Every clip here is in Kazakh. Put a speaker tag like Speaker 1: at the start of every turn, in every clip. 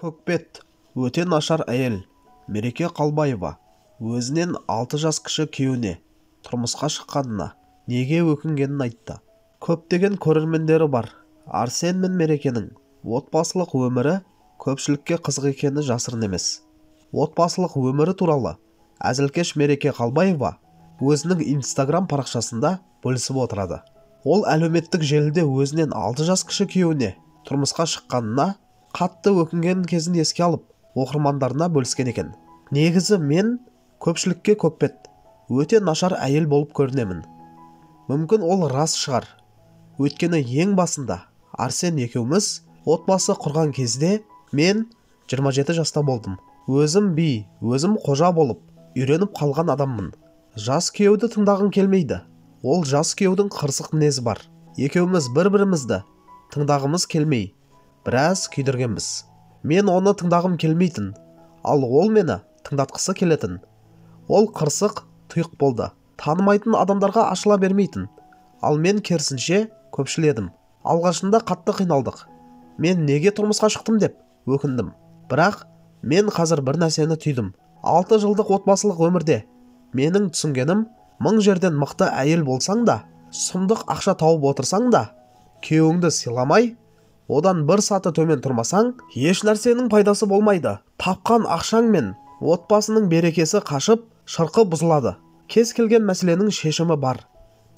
Speaker 1: Көкбет өте нашар әйел. Мереке Қалбаева өзінен 6 жас кіші күйеуіне тұрмысқа шыққанына неге өкінгенін айтты. Көптеген көрермендері бар. Арсен мен Мерекенің отбасылық өмірі көпшілікке қызық екені жасырын емес. Отбасылық өмірі туралы әзілкеш Мереке Қалбаева өзінің Инстаграм парақшасында бөлісіп отырады. Ол әлеуметтік желіде өзінен 6 жас кіші күйеуіне тұрмысқа шыққанына қатты өкінген кезін еске алып, оқырмандарына бөліскен екен. Негізі мен көпшілікке көкбет өте нашар әйел болып көрінемін. Мүмкін ол рас шығар. Өйткені ең басында Арсен екеуміз отбасы құрған кезде мен 27 жаста болдым. Өзім би, өзім қожа болып үйреніп қалған адаммын. Жас күйеуді тыңдағым келмейді. Ол жас күйеудің қырсық мінезі бар. Екеуміз бір-бірімізді тыңдағымыз келмей, біраз күйдіргенбіз. Мен оны тыңдағым келмейтін, ал ол мені тыңдатқысы келетін. Ол қырсық, тұйық болды. Танымайтын адамдарға ашыла бермейтін. Ал мен керісінше көпшіл едім. Алғашында қатты қиналдық. Мен неге тұрмысқа шықтым деп өкіндім. Бірақ мен қазір бір нәрсені түйдім. 6 жылдық отбасылық өмірде менің түсінгенім, мың жерден мықты әйел болсаң да, сұмдық ақша тауып отырсаң да, күйеуіңді сыйламай, одан бір саты төмен тұрмасаң, еш нәрсенің пайдасы болмайды. Тапқан ақшаң мен отбасының берекесі қашып, шырқы бұзылады. Кез келген мәселенің шешімі бар,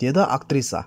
Speaker 1: деді актриса.